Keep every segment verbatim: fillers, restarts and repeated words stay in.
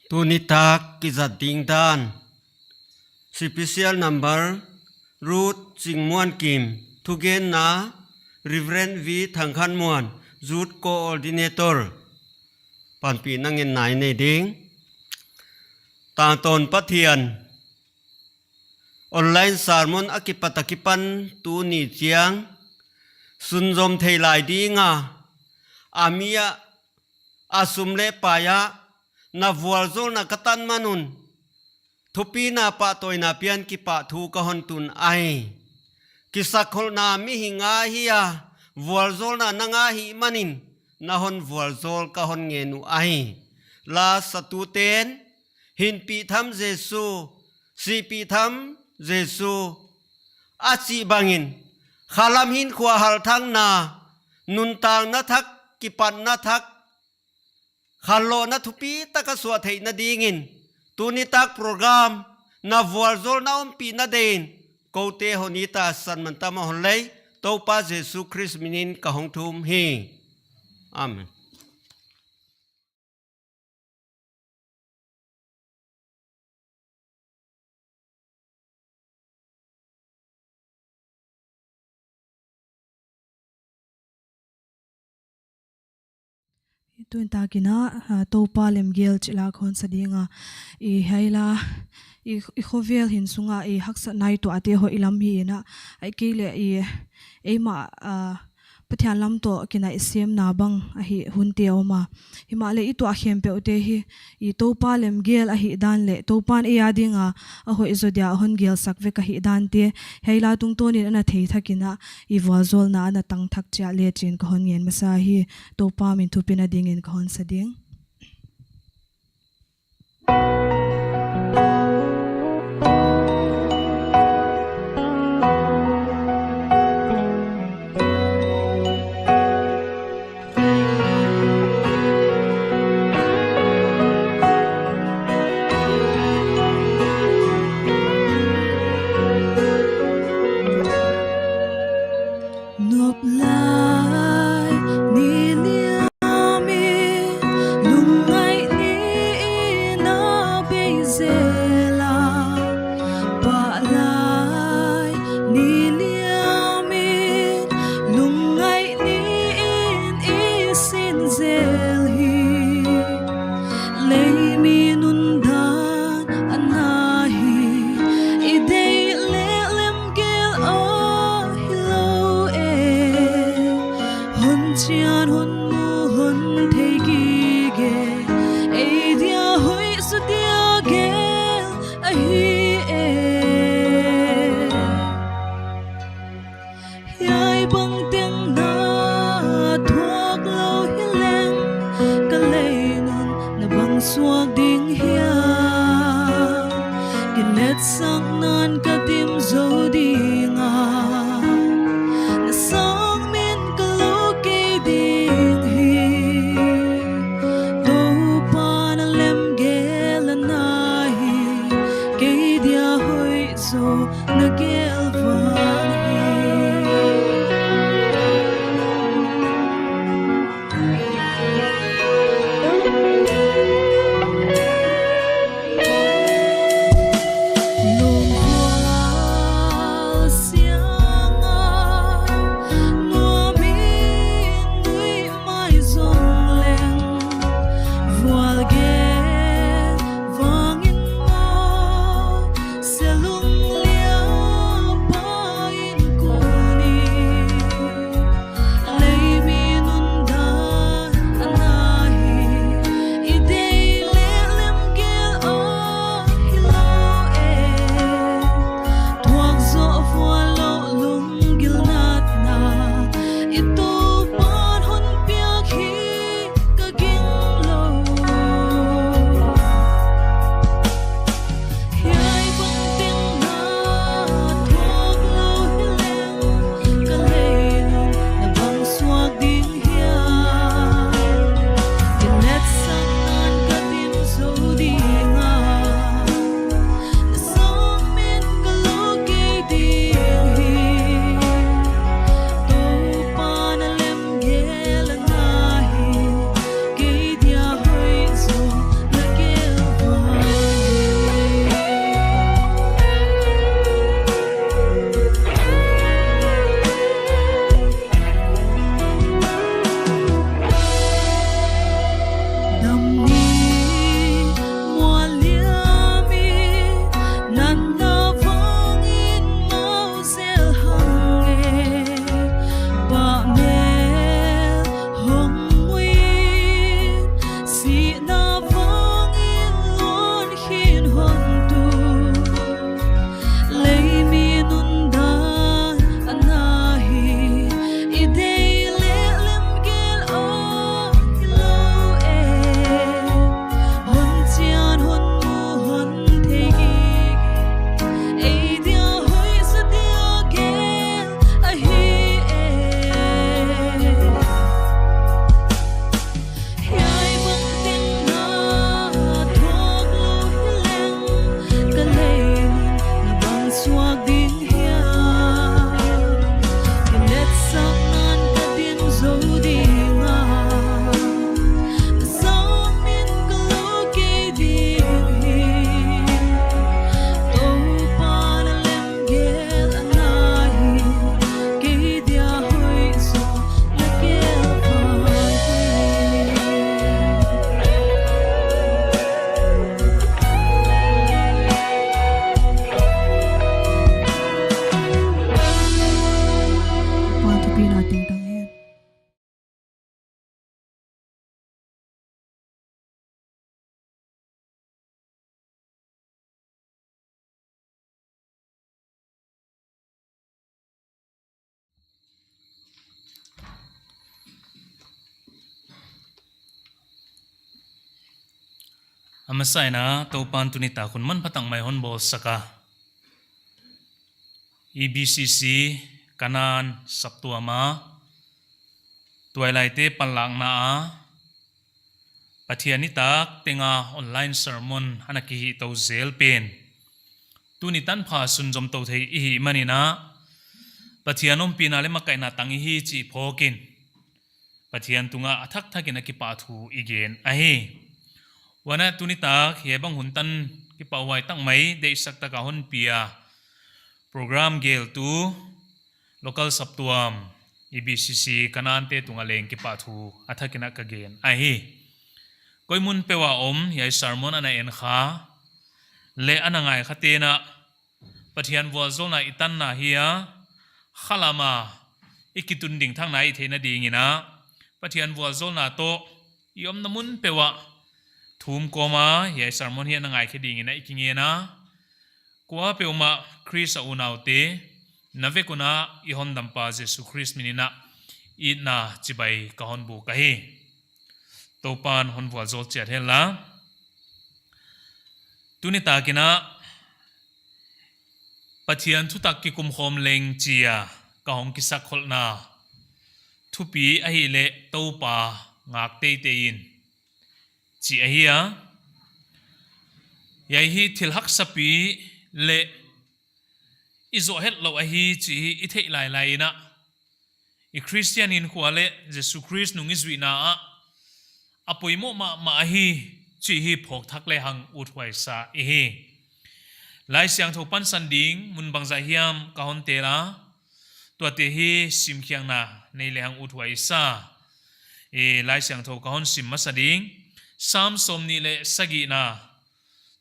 Tuni tak kizat ding dan. Special number, Ruth Chingmuankim, thugenna, Reverend V Thangkhanmuan, Youth Coordinator. Panpihna ngen nai nei ding. Tangtawn Pathian. Online sermon a kipat a kipan tuni chiang sunzom thei lai ding a, a mi a, a sum leh pai a, na vualzawlna ka tan man un, thupina pahtawina pian kipahthu ka hon tun ahi. Kisakkholhna mihing a hi a, vualzawlna nang a hih manin, na hon vualzawl ka hon ngen uh ahi. La satuten, hinpih tham Jesu, sihpih tham Jesu, a chih bangin, khalam hinkhua halthangna, nuntakna thak, kipatna thak, khanlawhna thupi tak a suah theihna dingin, tuni tak program, na vualzawlna ompihna dingin, koute hon it a san man tam a hon lei, Toupa Jesu Khrist minin ka hong thum hi. Amen. Tun takin a, ah, Toupa lemgel chih la kon sa ding a, i hiai la, i, i khovel hin sunga i haksatna i tuahte hoih lam hi in a, ahihkeileh i, eimah, ah, Pathian lam toh kinaihsiamna bang ahih hunte om a. Himahleh i tuah khempeuhte hi, i Toupa lemgel ahih dan leh, Toupan ei a dinga, a hoih zaw dia a hon gelsak vek ahih dante, hiai la tungtawnin ana thei thak in a, i vualzawlna ana tang thak chiah le chi'n ka hon ngen masa hi, Toupa min thupina dingin ka hon sa ding. Nop lai ni liam in, lungngaih ni in a bei zel a. Pah lai ni liam in, lungngaih ni in i sin zel hi. Lei mi nundan ana hi, i deih leh lemgel ahi lou e. Hon chian hon mu hon thei gige, ei dia hoih zaw dia gel ahi e. Hiai bang teng na thuak lou hileng, ka lei nun na bang suak ding hiam? Kiletsakna'n ka dim zou ding a, na sang min ka lou kei ding hi. Toupa na lemgel ana hi, kei dia hoih zaw na gel vang hi. Lungvua Pi na ting tang hen. A masa in a, Toupan tuni tak hun manpha tak mai hon bawlsak a, E B C C Kanaan saptuam a tuailaite panlakna a Pathian nitak tenga online sermon ana kihih tou zel pen, tuni tanpha sunzom tou thei i hih manin a, Pathian ompihna leh makaihna tang i hi chih phawk in, Pathian tungah a thakthak in a kipahthu i gen ahi. Huan a tuni tak hiai bang hun tan kipahhuai tak mai deihsak tak a hon pia program geltu local saptuam, E B C C Kanaan te tungah leng kipahthu a thak in a ka gen ahi. Koi mun peuh a om hiai sermon ana en kha leh ana ngai kha te'n a, Pathian vualzawlna i tanna hi a, khalam a i kitun ding thakna i theihna dingin a, Pathian vualzawlna toh i omna mun peuh ah thum kawm a hiai sermon hi ana ngaikhe dingin a i kingen a, kuapeuhmah Khrist a unaute, na vek un a i hondampa Jesu Khrist min in a itna chibai ka hon buk ahi. Toupan hon vualzawl chiat hen la. Tuni tak in a Pathian thutak kikum khawm leng chi a ka hong kisakkholhna thupi ahihleh Toupa ngak teitei in chih ahi a. Hiai hi thil haksa pi leh i zoh hetlouh ahi chih hi i theih lailai in a, i Khristian hinkhua leh Jesu Khrist nung i zuihna ah a poimoh mahmah ahi chih hi phawk thak lehang uthuai sa i hi. Laisiangthou pansan ding mun bangzah hiam ka hon tel a, tuate hi simkhiakna nei lehang uthuai sa. I Laisiangthou ka hon sim masa ding, Sam sawmnih leh sagihna,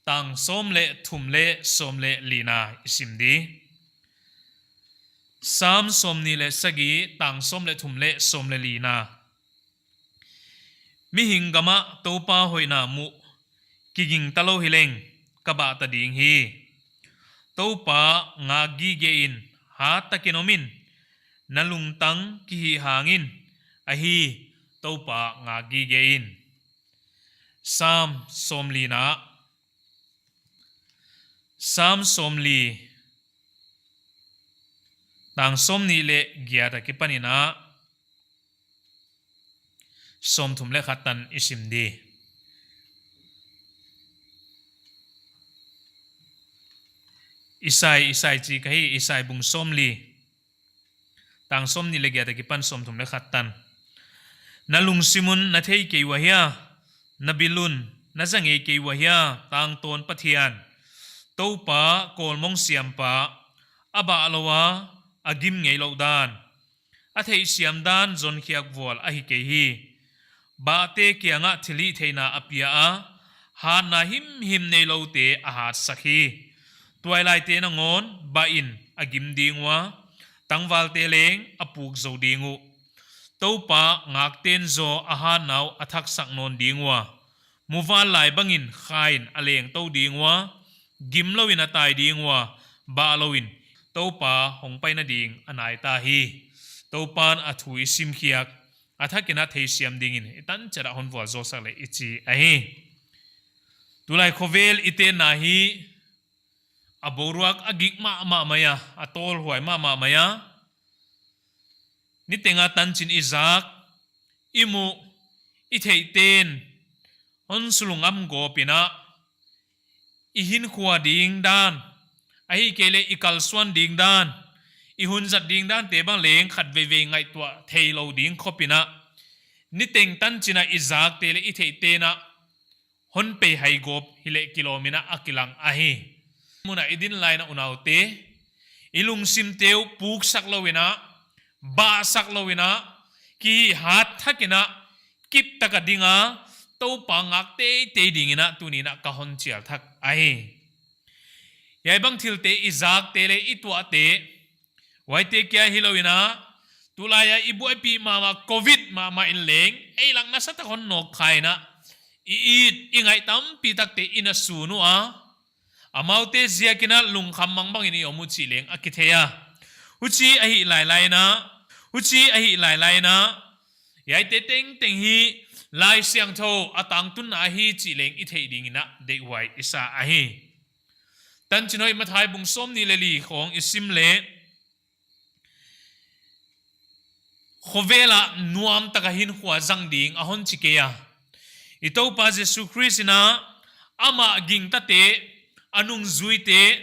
tang sawm leh thum leh sawm leh lina i sim di. Sam sawmnih leh sagih, tang sawm leh thum leh sawm leh lina. Mihing gamah Toupa hoihna muh kiging talou hileng ka bah ta ding hi. Toupa ngak gige in, hat takin om in, na lungtang kihih hangin, ahi, Toupa ngak gige in. Sam sawmlina, Sam sawmli, tang sawmnih leh giat a kipan in a sawmthum leh khat tan i sim di. Isai, Isai chih ka hi, Isai bung sawmli, tang sawmnih leh giat a kipan sawmthum leh khat tan. Na lungsim un na thei kei ua hia? Na bil un na za ngei kei ua hia? Tangtawn Pathian, Toupa, kawlmong siampa, a bahlou a, a gim ngeilouh dan, a theihsiam dan zonkhiak vual ahi kei hi. Bahte kiangah thilhihtheihna a pia a, hatna himhim neiloute a hatsak hi. Tuailaite nangawn bah in a gim ding ua, tangvalte leng a puk zou ding uh. Toupa ngakten zaw a hatna uh a thaksak nawn ding ua, muvanlai bangin kha in a lengtou ding ua, gimlou in a tai ding ua, bahlou in Toupa hongpaina ding a nai ta hi. Toupan a thu i simkhiak a thak in a theisiam dingin i tan chiat a hon vualzawlsak leh i chi ahi. Tulai khovel i tenna hi a boruak a gik mahmah mai a, a tawlhuai mahmah mai a. Niteng a tanchin i zak, i muh, i theihten hon sulungam gawp in a, i hinkhua ding dan, ahihkeileh i kalsuan ding dan, i hunzat ding dante bang leng khatveivei ngaihtuah theilou ding khop in a, niteng tanchin a i zakte leh i theihten a hon pei hai gawp hileh kilawm in a kilang ahi. Mun a i din lai in a unaute, i lungsimte uh puksak lou in a, bahsak lou in a, kihih hat thak in a, kip tak a ding a, Toupa ngak teitei dingin a tuni in a ka hon chial thak ahi. Hiai bang thilte i zakte leh i tuahte, huaite kia hilou in a, Tulai a i buaipih mahmah covid mahmah in leng, ei lak nasatak hon nawk kha in a, i it i ngaih tampi takte i na sun ua, amaute ziak in a lungkham mangbang in i om uh chih leng a kithei a. Huchi ahih lailai in a, huchi ahih lailai in a, hiaite tengteng hi Laisiangthou a tangtunna ahi chih leng i theih ding in a deihhuai i sa ahi. Tanchin Hoih Matthai bung sawmnih leh li khawng i sim leh, khovel ah nuamtak a hinkhua zang ding a hon chi kei a. I Toupa Jesu Khrist in a, amah gingtate, a nungzuite,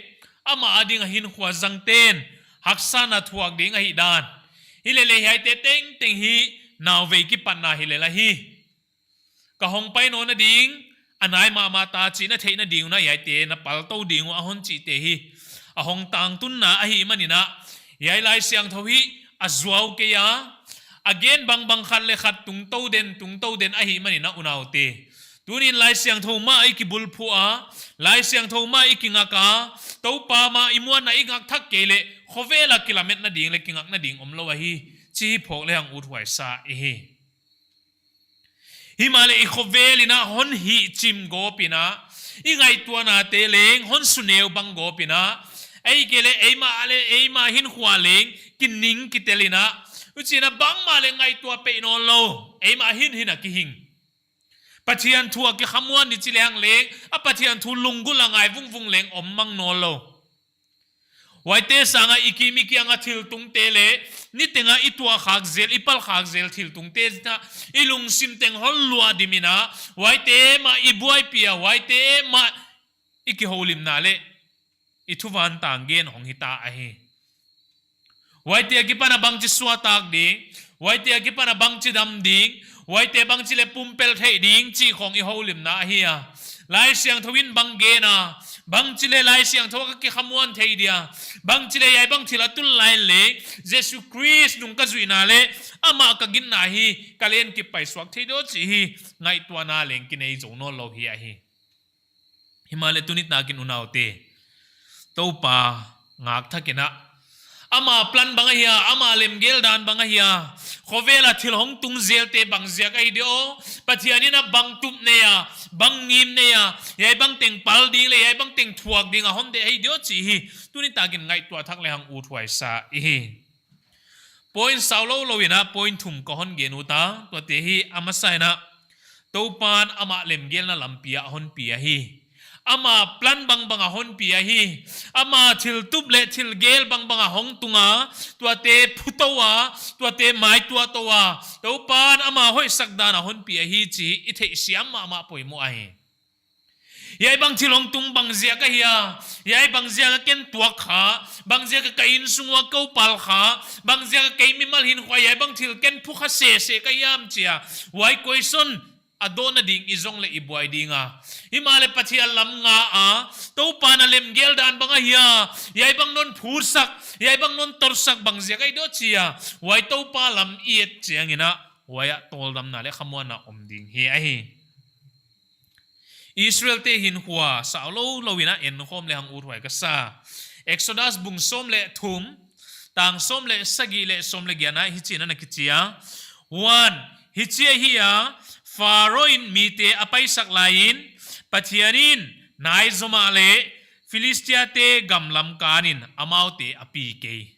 amah a ding a hinkhua zangte'n haksatna thuak ding ahihdan. Hileleh hiaite tengteng hi nauvei kipatna hi lel ahi. Ka hong pai nawn a ding, a nai mahmah ta chih na theihna ding un a hiaite na paltou ding uh a hon chihte hi a hong tangtunna ahihman in a, hiai Laisiangthou hi a zuau kei a, a gen bangbang khat leh khat tungtou den, tungtou den ahihman in a unaute. Tuni'n Laisiangthou mah i kibulphuh a, Laisiangthou mah i kingak a, Toupa mah i muanna i ngak thak kei leh, khovel a kilametna ding leh kingakna ding omlou ahi, chih phawk lehang uthuai sa i hi. Himahleh i khovel in a hon hihchim gawp in a, i ngaihtuahnate leng hon suneu bang gawp in a, ei kei leh eimah leh eimah hinkhua leng kining kitel in a, huchi'n a bangmah leh ngaihtuah peih nawnlou, eimah hin hin a kihing. Pathian thu a kikhamuan ni chi lehang leng, a Pathian thu lunggulh a ngai vungvung leng om mang nawnlou. Huaite sang a i kim i kiang a thiltungte leh, niteng a i tuah khak zel, i pal khak zel thiltungte in a, i lungsim teng hon luah dim in a, huaite mah i buaipih a, huaite mah i kihoulimna leh, i thuvantang gen hong hita ahi. Huaite akipan a bangchi suahtak ding, huaite akipan a bangchi dam ding, huaite bangchi leh pumpelh theih ding chih khawng i houlimna ahi a. Laisiangthou in bang gen a, bangchi leh Laisiangthou a ka kikhamuan thei dia, bangchi leh hiai bang thil a tul lai leh, Jesu Khrist nung ka zuihna leh, amah ka ginna hi ka len kipaisuak thei diam chih hi ngaihtuahna leng kinei zou nawnlou hi ahi. Himahleh tuni takin unaute, Toupa ngak thak in a, ama plan bang ahia, ama lemgel dan bang ahia, khovel a thil hong tung zelte bangziak ahi diam, Pathian in a bang tup nei a, bang ngim nei a, hiai bang teng pal ding leh hiai bang teng thuak ding a hon deih ahi diam chih hi tuni takin ngaihtuah thak lehang uthuai sa i hi. Point sau loulou in a point thum ka hon gen ut a, tuate hi a masa in a, Toupa'n amah lemgelna lampi a hon pi ahi. Ama plan bangbang a hon pi ahi. Ama thil tup leh thil gel bangbang a hong tung a, tuate phutou a, tuate maituahtou a, Toupa'n ama hoihsak dan a hon pi ahi chih i theihsiam mahmah poimoh ahi. Hiai bang thil hong tung bangziak ahia, hiai bangziak a ken tuak kha, bangziak a ka innsung ua kou pal kha, bangziak a kei mimal hinkhua hiai bang thil ken phu kha sese ka hiam chi a, huai question a dohna ding i zong leh i buai ding a. Himahleh Pathian lam nga a, Toupa'n a lemgel dan bang ahia, hiai bang non phutsak, hiai bang non torsak bangziak ahi diam chi a, huai Toupa lam i et chiang in a, huai ah tawldamna leh khamuanna om ding hi ahi. Israelte hinkhua sau loulou in a enkhawm lehang uthuai ka sa. Exodus bung sawm leh thum, tang sawm leh sagih leh sawm leh giat ah hichi'n a na kichi a. Huan, hichi ahi a, Pharaoh in mite a paisak lai in, Pathian in nai zomah leh Philistiate gam lam kan in amaute a pi kei.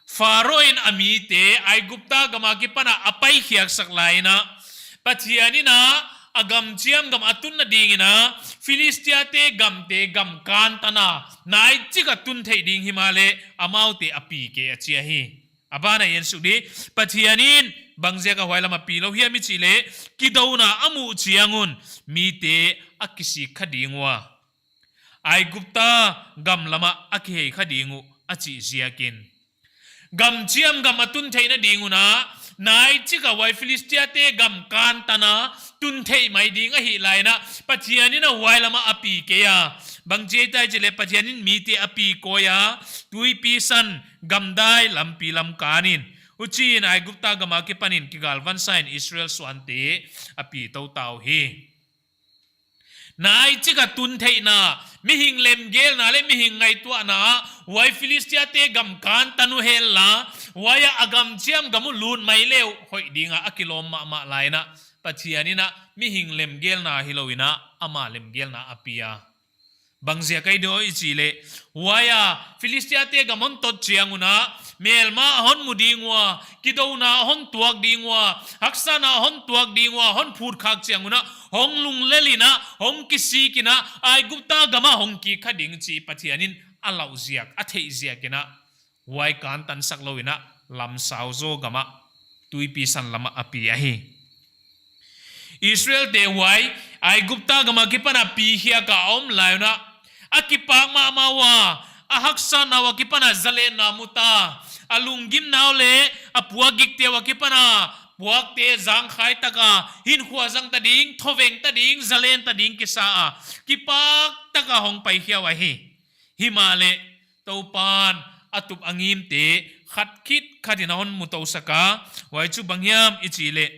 Pharaoh in a mite Aigupta gam akipan a a paikhiaksak lai in a, Pathian in a, a gam chiam gam a tunna ding in a, Philistiate gamte gam kan tan a, nai chik a tun theih ding himahleh, amaute a pi kei a chi ahi. A ban ah en suk di, Pathian in bangziak a huai lam a pi lou hiam i chih leh, kidouna a muh chiang un, mite a kisik kha ding ua, Aigupta gam lam ah a kihei kha ding uh a chih ziakin. Gam chiam gam a tun theihna ding un a, nai chik a huai Philistiate gam kan tan a tun theih mai ding ahih lai in a, Pathian in a huai lam ah a pi kei a. Bangchi tai chih leh Pathian in mite a pi kei a, tuipi san gamdai lampi lam kan in. Huchiin Aigupta gam akipan in kigalvan sa in Israel suante a pi tou ta uhi. Nai chik a tun theihna, mihing lemgelna leh mihing ngaihtuahna, huai Philistia te gam kantan uh hen la, huai a gam chiam gam uh lut mai leh uh hoih ding a a kilawm mahmah lai in a, Pathian in a mihing lemgelna hilou in a, ama lemgelna a pia. Bang ziak ahi diam i chih leh, huai a Philistia te gam hon tot chiang un a, melma a hon mu ding ua, kidouna a hon tuak ding ua, haksatna a hon tuak ding ua, hon phut khak chiang un a, hong lunglel in a, hong kisik in a, Aigupta gam ah hong kik kha ding chih Pathian in a lauh ziak, a theih ziak in a, huai kantan sak lou in a, lamsau zaw gam ah tuipi san lam ah a pi ahi. Israel te huai Aigupta gam akipan a pi khiak a om lai un a, a kipak mahmah ua, a haksatna uh akipan a zalenna mu ta, a lunggimna uh leh a puakgik te uh akipan a puakte zangkhai tak a hinkhua zang ta ding, thoveng ta ding, zalen ta ding kisa a, kipak tak a hong pai khia uh ahi. Himahleh, Toupan a tup a ngimte khat khit khat in a hon mu tou sak a, huai chu bang hiam i chih leh,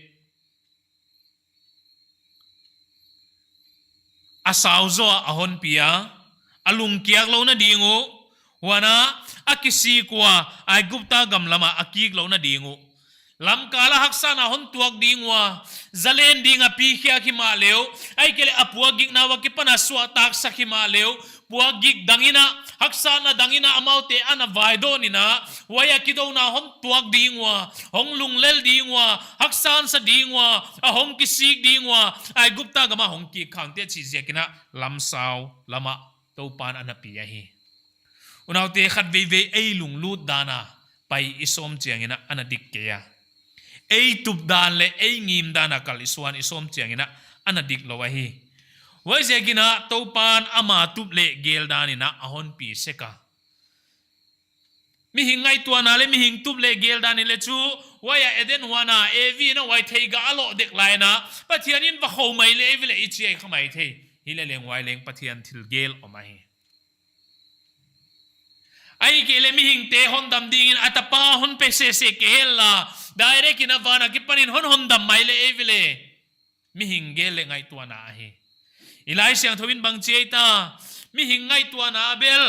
a sau zaw a hon pi a, a lungkiak louhna ding uh, huan a, a kisik ua, Aigupta gam lam ah a kik louhna ding uh. Lamkal a haksatna hon tuak ding ua, zalen ding a pi khiak himahleh uh, ahihkeileh a puakgikna uh akipan a suahtak sak himahleh uh, puakgik dang in a, haksatna dang in a amaute ana vaidawn in a, huai a kidouna hon tuak ding ua, hong lunglel ding ua, haksa sa ding ua, a hong kisik ding ua, Aigupta gam ah hong kik khang te chih ziak in a lamsau lam ah Toupan ana pi ahi. Unaute, khatveivei ei lunglut dan a pai i sawm chiang in a ana dik kei a. Ei tup dan leh ei ngim dan a kal i suan i sawm chiang in a ana dik lou ahi. Huaiziak in a Toupan ama tup leh gel dan in a a hon pi sek a. Mihing ngaihtuahna leh mihing tup leh gel dan in leh chu, huai a Eden huan a Evi in a huai theigah a loh dek lai in a, Pathian in va khou mai leh ei ve leh i chi ahi kha maithei. Hileleng huai leng Pathian thil gel om ahi. Ahihkeileh mihingte hondam ding in a tapa hon pe sese kei hen la, direct in a van akipan in hon hondam mai leh ei ve leh, mihing gel leh ngaihtuahna ahi. I Laisiangthou in bang chi ahi ta, mihing ngaihtuahna a bel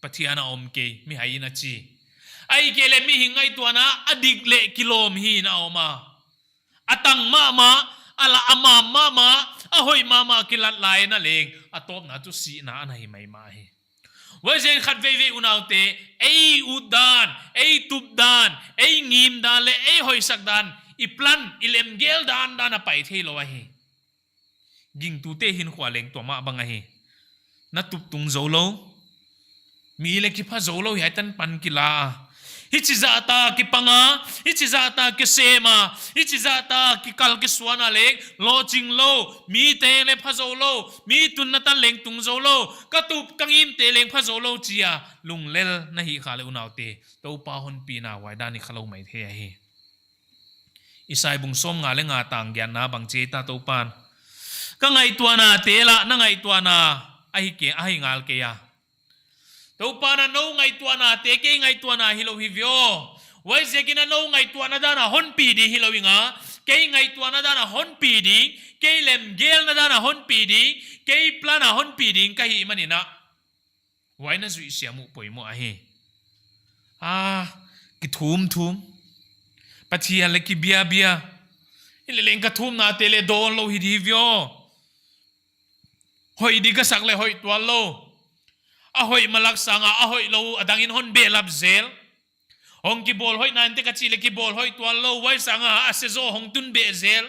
Pathian a om kei, mihai in a chi. Ahihkeileh mihing ngaihtuahna a dik leh kilawm hi in a om a. A tang mahmah, a la a mam mahmah, a hoih mahmah kilat lai in a leng, a tawpna chu sihna ana hi maimah hi. Huaiziakin khatveivei unaute, ei ut dan, ei tup dan, ei ngim dan leh ei hoihsak dan, i plan, i lemgel dandan a pai theilou ahi. Gingtute hinkhua leng tua mah bang ahi. Na tup tung zou lou, mi leh kipha zou lou hiai tan pan kila a. Hichi zahta kipang a, hichi zahta kisem a, hichi zahta kikal kisuan a leng lohching lou, mite leh pha zou lou, mi tunna tan leng tung zou lou, ka tup ka ngimte leng pha zou lou chi a lunglel na hih kha leh unaute, Toupa hon pina huai dan i kha lou maithei ahi. Isai bung sawmnga leh nga tang giatna bang chi ahi ta Toupan, ka ngaihtuahnate lah na ngaihtuahna ahi kei, ahi ngal kei a. Toupan a nou ngaihtuahnate kei ngaihtuahna hilou hi ve aw. Huaiziakin a nou ngaihtuahna dan a hon pi ding hilou ing a, kei ngaihtuahna dan a hon pi ding, kei lemgelna dan a hon pi ding, kei plan a hon pi ding ka hih manin a, huai na zuihsiam uh poimoh ahi. A, kithumthum, Pathian leh kibiabia. Hileleng ka thumnate leh dawn lou hi di ve aw. Hoih di ka sak leh hoih tuan lou. A hoih malak sang a, a hoihlou a dang in hon behlap zel. Hong kibawl hoihna inte ka chih leh kibawl hoih tuan lou, huai sang a a se zaw hong tun beh zel.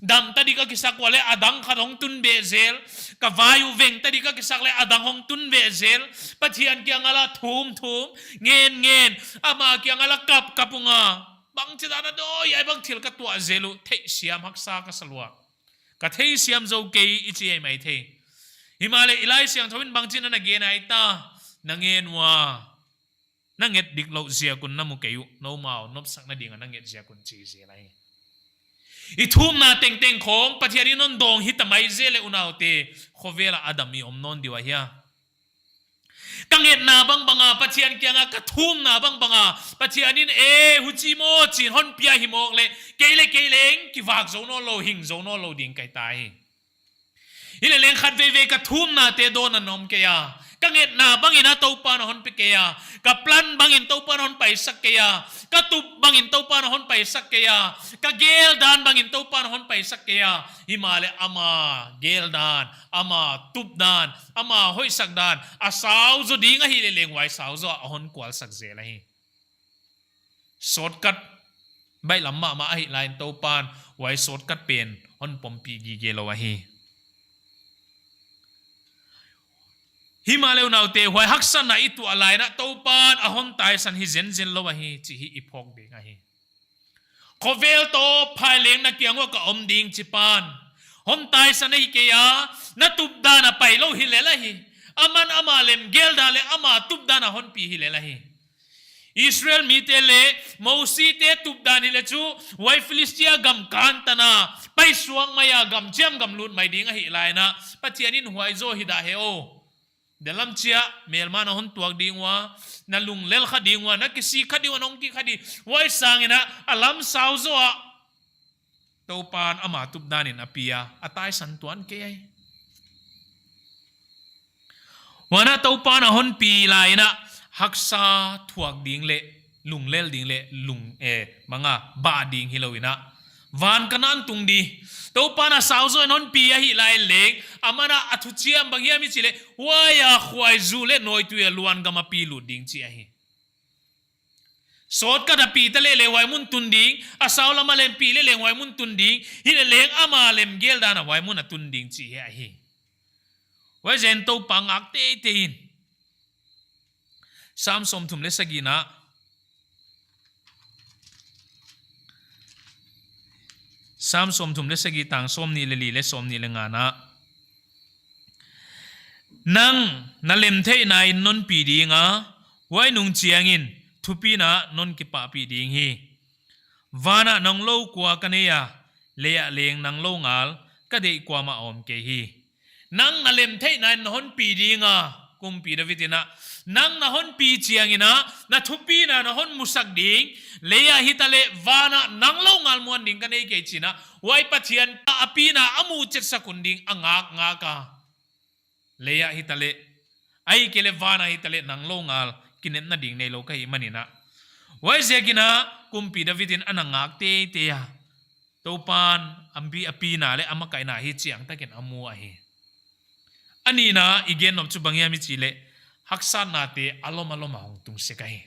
Dam ta di ka kisak ua leh a dang khat hong tun beh zel. Ka vai uh veng ta di ka kisak leh a dang hong tun beh zel. Pathian kiang a lah thumthum, ngenngen, ama kiang a lah kapkap ung a, bangchi dan a dawi ai bang thil ka tuah zel uh, theihsiam haksa ka sa lua. Ka theisiam zou kei i chi ahi maithei. Himahleh i Laisiangthou in bangchin ana gen ahi ta, na ngen ua, na nget dik louh ziak un na mu kei uh, noumau nopsakna ding a na nget ziak un chi zel ahi. I thumna tengteng khong Pathian in hon dawng hita mai zel leh unaute, khovel a adam i om nawn diu ahia. Ka ngetna bangbang a Pathian kiang a, ka thumna bangbang a Pathian in e huchi maw chi'n hon pia hi mawk leh, kei leh kei leng kivak zou nawn lou, hing zou nawn lou ding ka hi ta hi. Hileleng khatveivei ka thumnate dawn a na om kei a. Ka ngetna bangin a Toupa'n a hon pe kei a. Ka plan bangin Toupa'n a hon paisak kei a. Ka tup bangin Toupa'n a hon paisak kei a. Ka geldan bangin Toupa'n a hon paisak kei a. Himahleh ama geldan, ama tupdan, ama hoihsakdan a sau zaw ding ahihleleng huai sau zaw a hon kualsak zel ahi. Shortcut baihlam mahmah ahih laiin Toupa'n huai shortcut pen hon pompih gige lou ahi. Himahleh unaute, huai haksatna i tuah laiin a Toupa'n a hon taisan hi zenzen lou ahi chih hi i phawk ding ahi. Khovel tawp phai leng na kiang uah ka om ding chi pa'n hon taisan ahi kei a, na tupdan a pai lou hi lel ahi. Aman ama lemgeldan leh ama tupdan a hon pi hi lel ahi. Israel mite leh Mosite tupdan hileh chu, huai Philistia gam kan tan a, paisuak mai a, gam chiam gam lut mai ding ahih laiin a, Pathian in huai zaw hi dah hen aw. Dalam chiah, melma'n a hon tuak ding ua, na lunglel kha ding ua, na kisik kha ding ua, nong kik kha di, huai sangin a, a lam sau zaw a, Toupa'n ama tupdan in a pi a, a taisan tuan kei ahi. Huan a Toupa'n a hon pi laiin a haksa thuak ding leh, lunglel ding leh, lung, eh, manga, bah ding hilou in a. Van Kanaan tung di. Toupa'n a sau zaw in hon pi ahih lai leng, aman a a thuchiam bang hiam i chih leh, huai a khuaizu leh nawitui a luan gam a pi lut ding chih ahi. Shortcut a pi taleh leh huai mun tun ding, a sau lam a leng pi leleng huai mun tun ding, hileleng ama lemgeldan a huai mun a tun ding chih hi ahi. Huaizen Toupa ngak teitei in. Sam sawmthum leh sagihna. Sam sawmthum leh sagih tang sawmnih leh li leh sawmnih leh ngana. Nang na lemtheihna in non pi ding a, huai nung chiangin thupina non kipahpih ding hi. Van ah nang lou kua ka nei a, lei ah leng nang lou ngal ka deih kuamah a om kei hi. Nang na lemtheihna in na hon pi ding a, kumpi David in a, nang na hon pi chiangin a, na thupina na hon musak ding, lei ah hitaleh van ah nang lou ngal muan ding ka nei kei chi in a, huai Pathian a pina a mu chetsak un ding a ngak ngak a. Lei ah hitaleh, ahihkeileh van ah hitaleh nang lou ngal kinepna ding neilou ka hih manin a. Huaiziakin a, kumpi David in ana ngak teitei a. Toupa'n a pi, a pina leh a makaihna hi chiangtakin a mu ahi. A nihna i gen nop chu bang hiam i chih leh, haksatnate alom alom a hong tung sek ahi.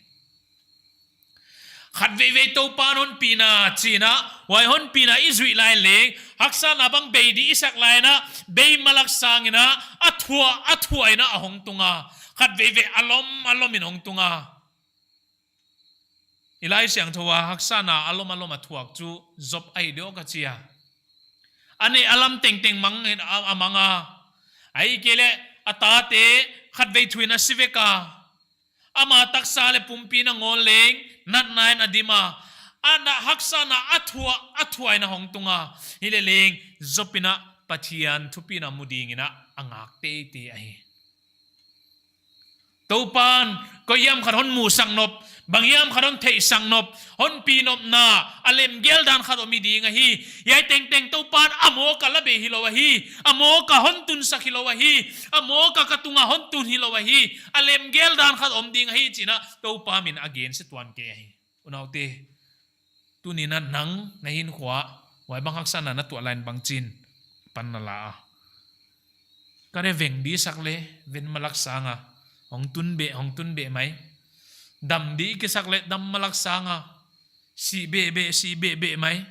Khatveivei Toupa'n hon pina chi in a, huai hon pina i zuih lai leng, haksatna bang bei di i sak lai in a, bei malak sangin a, a thuah, a thuah in a a hong tung a. Khatveivei alom alom in hong tung a. I Laisiangthou a haksatna alom alom a thuak chu Job ahi diam ka chi a. A neih a lam tengteng mang in a, a mang a. Ahihkeileh a tate khatvei thu in a si vek a. Ama taksa leh pumpi nangawn leng natna in a dim a. A na haksatna a thuah, a thuah in a hong tung a. Hileleng Job in a Pathian thupina mu dingin a a ngak teitei ahi. Toupa'n, koi hiam khat hon musak nop, bang hiam khat hon theihsak nop, hon pi nopna, a lemgel dan khat om hi ding ahi. Hiai tengteng Toupa'n a mawk a la bei hilou ahi, a mawk a hon tunsak hilou ahi, a mawk a ka tunga hon tun hilou ahi, a lemgel dan khat om ding ahi chi in a Toupa min a gense tuan kei ahi. Unaute, tuni'n a nang na hinkhua, huai bang haksatna na tuah lai in bangchin pan na la a. Ka re veng di sak leh, veng malak sang a. Hong tun beh, hong tun beh mai. Dam di kisak leh, dam malak sang a. Sih beh beh, sih beh beh mai.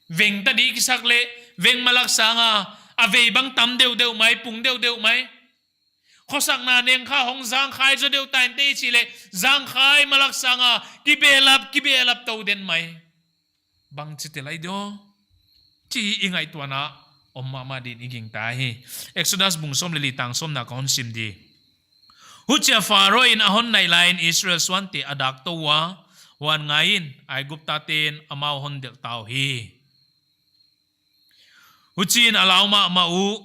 Veng ta di kisak leh, veng malak sang a. A vei bang tam deuhdeuh mai, pung deuhdeuh mai. Khosakna neng kha hong zangkhai zaw deuh ta inteh i chih leh, zangkhai malak sang a, kibehlap, kibehlap tou den mai. Bangchi te lai diam, chih i ngaihtuahna om mahmah dingin i gingta hi. Exodus bung sawm leh li tang sawmna ka hon sim di. Huchia Pharaoh in a hon naih lai in Israel suante a dak tou ua, huan ngaiin, Aiguptate'n amau hon delh ta uhi. Huchiin a lau mahmah uh,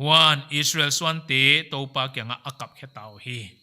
huan Israel suante Toupa kiangah a kap khe ta uhi.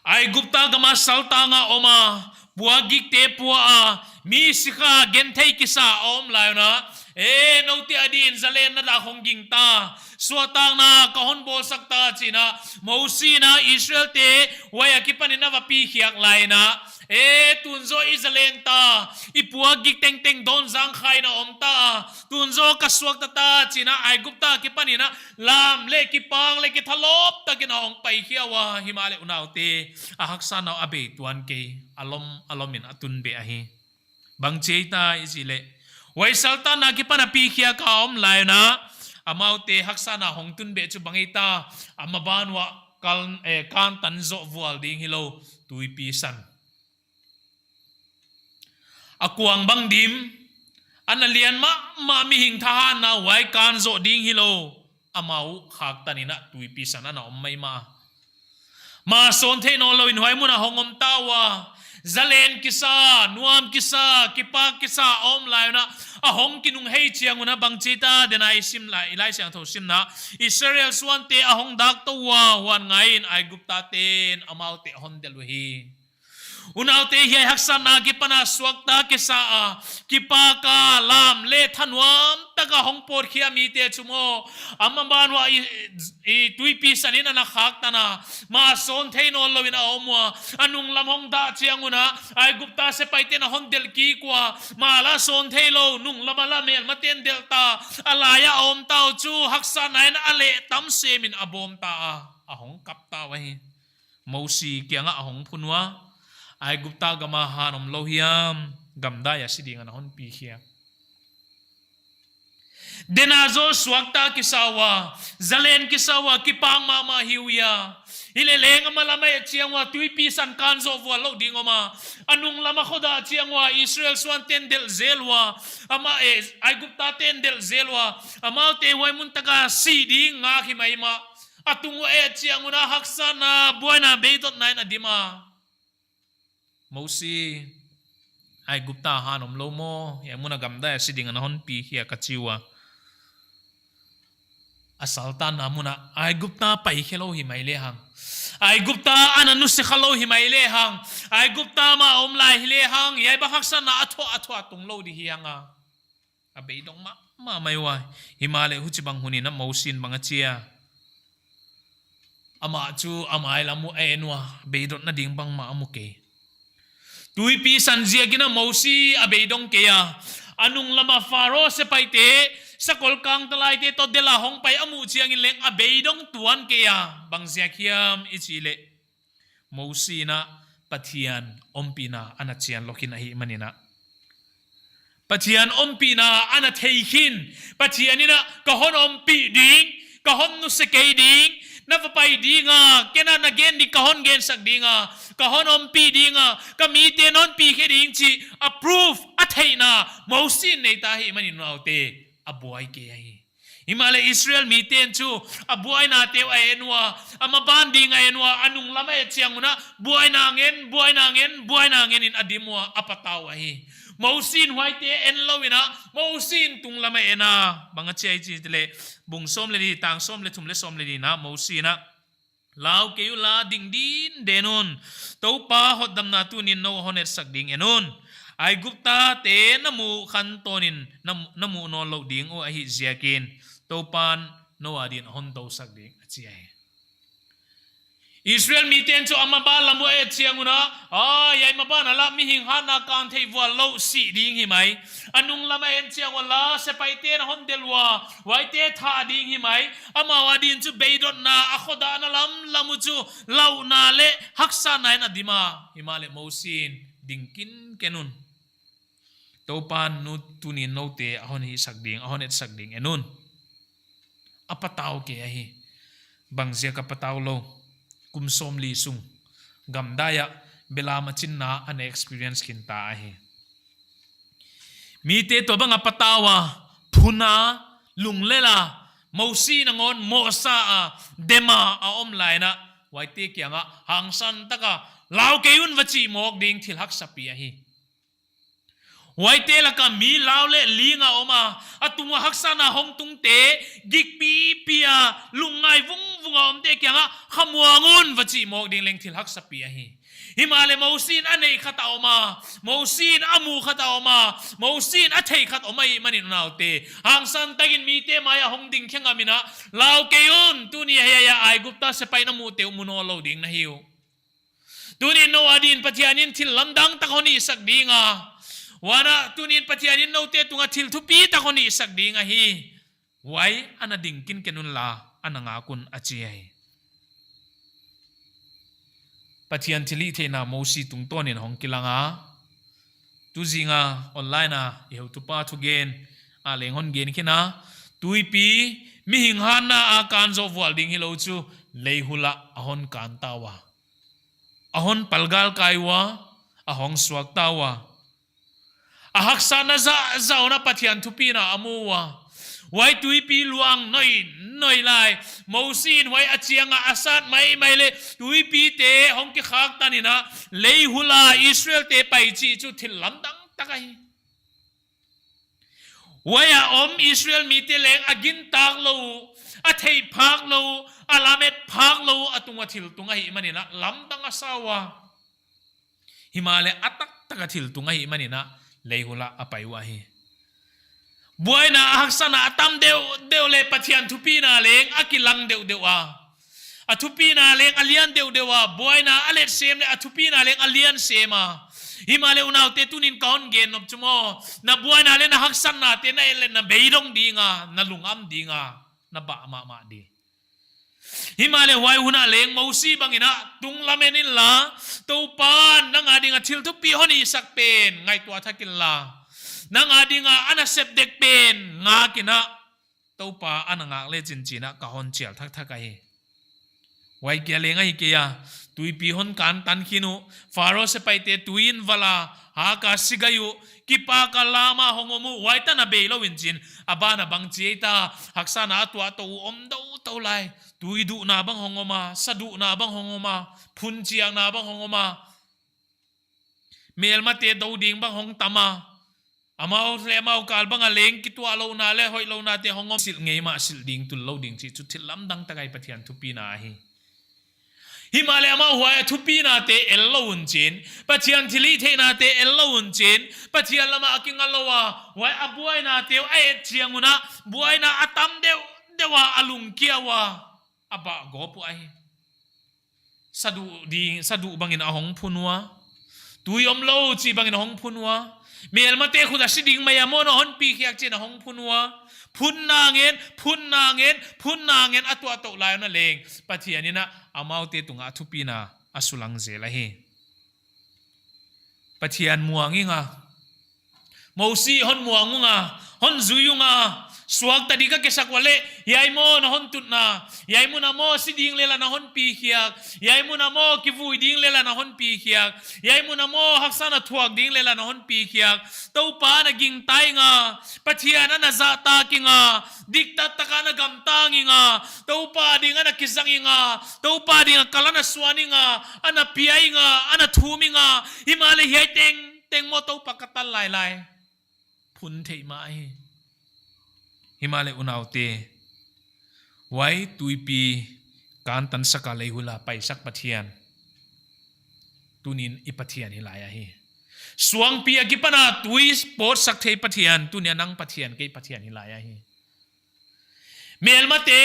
Aigupta gam a saltang a om a, puakgikte pua a, mi sikha genthei kisa a om lai un a, E, noute adin zalenna dak hong ging ta, suahtakna ka hon bawlsak ta, chi'n a, Mosi in a Israelte huai akipanin a va pi khiak laiin a, e, tun zaw i zalen ta, i puak gik tengteng dawn zang khain a om ta, tun zaw ka suakta ta, chi'n a, Aigupta akipanin a lam leh kipak leh kithalawp takin a hong paikhia ua, himahleh unaute, a haksatna uh a bei tuan kei, a lom, a lomin a tun beh ahi. Bangchi ta i chih leh, huai saltanna akipan a pi khiak a om laiin a, amaute haksatna hong tun beh chu bang ei ta, a maban uah kal, eh, kantan zoh vual ding hilou, tuipi san. A kuang bang dim, ana lian mahmah mihing thahatna huai kan zoh ding hilou, amau khaktanin a tuipi san ana om maimah. Mah sawn thei nawnlouin huai mun a hong om ta ua. Zalen kisa, nuam kisa, kipak kisa a om laiin a, a hong kinunghei chiang un a bangchi ta, dena i sim lai, i Laisiangthou simna, Israel suante a hong dak tou ua, huan ngaiin Aiguptate'n amaute a hon delh uhi. Unaute, hiai haksatna akipan a suakta kisa a, kipak a, lam leh thanuam taka hong pawtkhia mite chu maw, a maban uah i, i tuipi sanin ana khaktan a, mah sawn thei nawnlouin a om ua, a nunglam hong dah chiang un a, Aigupta sepaite'n a hon delh kik ua, mah la sawn theilou, nunglam a la melmate'n delh ta, a lai a om ta uh chu, haksatna in a leh tam semin a bawm ta a, a hong kap ta uhi. Mosi kiangah a hong phun ua, Aigupta gam a han omlou hiam, gamdai a si dingin a hon pi khia. Dena zaw suakta kisa ua, zalen kisa ua, kipak mahmah hi ua. Hileleng a malam a et chiang ua, tuipi san kan zoh vual lou ding om a. A nunglam a khodah chiang ua, Israel suante'n delh zel ua. Amah, eh, Aiguptate'n delh zel ua. Amaute huai mun taka si ding ngak hi maimah. A tung uah et chiang un a haksatna, buaina, beidotna in a dim a. Mosi, Aigupta han omlou maw, hiai mun a gamdai a si dingin a hon pi khia ka chi ua. A saltanna mun a Aigupta pai khelou hi mai lehang. Aigupta ana nusia khalou hi mai lehang. Aigupta mah a om lai hi lehang. Hiai bang haksatna a thuah a thuah tunglou di hi hang a. A beidong mahmah mai ua. Himahleh huchibang hunin a Mosi'n bang a chi a. Amah chu a mailam uh a en ua, beidotna ding bangmah a mu kei. Tuipi san ziakin a Mosi a beidong kei a. A nunglam a Pharaoh sepaite, sakol kangtalaite toh delh a hong pai a muh chiangin leng a beidong tuan kei a. Bang ziak hiam i chih leh, Mosi in a Pathian ompihna ana chian lawkin ahihmanin a, Pathian ompihna ana thei khin, Pathian in a ka hon ompih ding, ka hon nusia kei ding, na va pai ding a, ken a na gen ding ka hon gensak ding a, ka hon ompih ding a, ka mite'n hon pi khe ding chih a proof a theihna Mosi'n nei ta ahihmanin unaute, a buai kei ahi. Himahleh Israel mite'n chu a buainate uh a en ua, a maban ding a en ua, a nunglam a et chiang un a, buaina ngen, buaina ngen, buaina ngenin a dim ua, a patau ahi. Mosi'n huaite en louin a, Mosi'n tunglam a en a, bang a chi a i chih leh, bung sawm leh li, tang sawm leh thum leh sawm leh lina, Mosi'n a, lau kei unla, ding dindin un, Toupa hotdamna tunin nou a hon etsak ding en un. Aiguptate na muh khantawnin na, na muh nawnlouh ding uh ahih ziakin, Toupa'n nou adin a hon tousak ding, a chi ahi. Israel mite'n chu a maban lam uh a et chiang un a, a, hiai maban a lah mihing hatna kan theih vual lou si ding hi mai. A nunglam a en chiang un la, sepaite'n a hon delh ua, huaite thah ding hi mai. Amau adin chu beidotna, a khodahna lamlam uh chu lauhna leh haksatna in a dim a. Himahleh Mosi'n ding kinken un. Toupa'n nou tunin noute a hon hihsak ding, a hon etsak ding en un. A patau kei ahi. Bang ziak a patau lou? Kum sawmli sung gamdai ah belam a chinna ana experience khin ta ahi. Mite tuabang a patau a, phun a, lunglel a, Mosi nangawn mohsa a, dem a, a om laiin a, huaite kiangah hangsan taka, lau kei un, va chih mawk ding thil haksa pi ahi. Huaite laka mi lau leh ling a om a, a tung ua haksatna hong tungte, gik pipi a, lungngai vungvung a omte kiangah, khamuang un, va chih mawk ding leng thil haksa pi ahi. Himahleh Mosi in a neih khat a om a, Mosi in a muh khat a om a, Mosi in a theih khat om ahihmanin unaute, hangsan takin mite mai ah hong ding khe ngam in a, lau kei un, tuni hiai a Aigupta sepaihna muhte uh mu nawnlou ding na hi uh. Tuni'n nou adin Pathian in thil lamdang tak hon hihsak ding a. Huan ah tuni'n Pathian in noute tungah thil thupi tak hon hihsak ding ahi. Huai ana ding kinken unla, ana ngak un a chi ahi. Pathian thilhihtheihna Mosi tungtawnin hong kilang a. Tuzing a online a i heutupa thugen ah leng hon gen khin a. Tuipi, mihing hatna a kan zoh vual ding hilou chu, lei hul ah a hon kan ta ua. A hon palgalkai ua, a hong suak ta ua. A haksatna zahzah un a Pathian thupina a mu ua. Huai tuipi luang noinoi lai, Mosi in huai a chiang a a sat maimai leh tuipite hong kikhak tan in a, lei hul a Israelte pai chih chu thil lamdang tak ahi. Huai a om Israel mite leng a gintak lou uh, a theih phak lou uh, a lamet phak lou uh, a tung a thil tung ahihmanin a lamdang a sa ua. Himahleh a taktak a thil tung ahihmanin a, lei hul ah a pai uh ahi. Buaina, a haksatna a tam deuhdeuh leh Pathian thupina leng a kilang deuhdeuh a. A thupina leng a lian deuhdeuh a, buaina a letsem leh a thupina leng a lian sem a. Himahleh unaute, tuni'n ka hon gen nop chu maw, na buaina leh na haksatnate na et leh na beidong ding a, na lungam ding a, na bah mahmah di. Himahleh huai hun ah leng Mosi bangin a tunglam en inla, Toupa'n nang ading a thil thupi hon hihsak pen ngaihtuah thak inla, nang ading a ana sep dek pen ngak in a, Toupa ana ngak lechin chi'n a ka hon chial thakthak ahi. Huai kia leng ahi kei a, tuipi hon kan tan khin uh, Pharaoh sepaihte tui in valh a, hak a si gai uh, kipak a lam a hong om uh, huai tan a beilou in chi'n, a ban a bang chi ei ta, haksatna a tuah tou uh om dou tou lai, tui duhna bang hong om a, sa duhna bang hong om a, phun chiakna bang hong om a, melmate dou ding bang hong tam a, amau leh amau kal bang a leng kituahlouhna leh hoihlouhnate hong om, silh ngei mah silh ding tullou ding chih chu thil lamdang tak ahi, Pathian thupina ahi. Himahleh amau huai a thupinate el lou un chi'n, Pathian thilhihtheihnate el lou un chi'n, Pathian lam ah a kinga lou a, huai a buainate uh a et chiang un a, buaina a tam deuhdeuh a a lungkia ua, a bah gawp uh ahi. Sa duh ding, sa duh bangin a hong phun ua. Tui omlou chih bangin a hong phun ua. Melmate khut a si ding mai a maw na hon pi khiak chi'n a hong phun ua. Phunna ngen, phunna ngen, phunna ngen a tuah tou lai un a leng, Pathian in a amaute tungah a thupina a sulang zel ahi. Pathian muang ing a. Mosi hon muang ung a, hon zui ung a, suakta di ka kisak uleh, hiai maw na hon tutna, hiai mun a maw si ding leh lah na hon pi khiak, hiai mun a maw kivui ding leh lah na hon pi khiak, hiai mun a maw haksatna thuak ding leh lah na hon pi khiak. Toupa na gingta ing a, Pathian ana zahtak ing a, diktattak a ana gamtang ing a, Toupa ding ana kizang ing a, Toupa ding a kal ana suan ing a, ana pia ing a, ana thum ing a, himahleh hiai tengteng maw Toupa ka tan lailai phun theih mah ahi. Himahleh unaute, huai tuipi kantan sak a lei hul a paisak Pathian tuni'n i Pathian hi lai ahi. Suangpi akipan a tui pawtsak thei Pathian, tuni'n nang Pathian, kei Pathian hi lai ahi. Melmate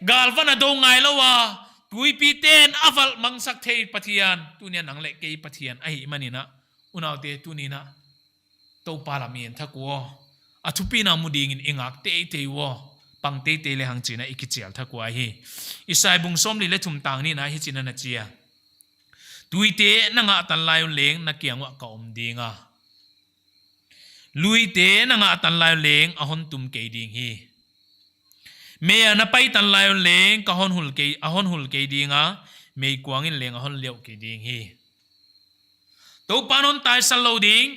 galvan a dou ngailou a, tuipite'n a valh mangsak thei Pathian, tuni'n nang leh kei Pathian ahihmanin a, unaute, tuni'n a Toupa lam i en thak ua, a thupina mu dingin i ngak teitei ua, pang teitei lehang chi'n a i kichial thak ua hi. Isai bung sawmli leh thum tang nihna hichi'n ana chi a. Tuite na ngah tan lai un leng na kiang uah ka om ding a. Luite na ngah tan lai un leng a hon tum kei ding hi. Mei a na pai tan lai un leng ka hon hul kei, a hon hul kei ding a, meikuang in leng a hon liauh kei ding hi. Toupa'n hon taisan lou ding,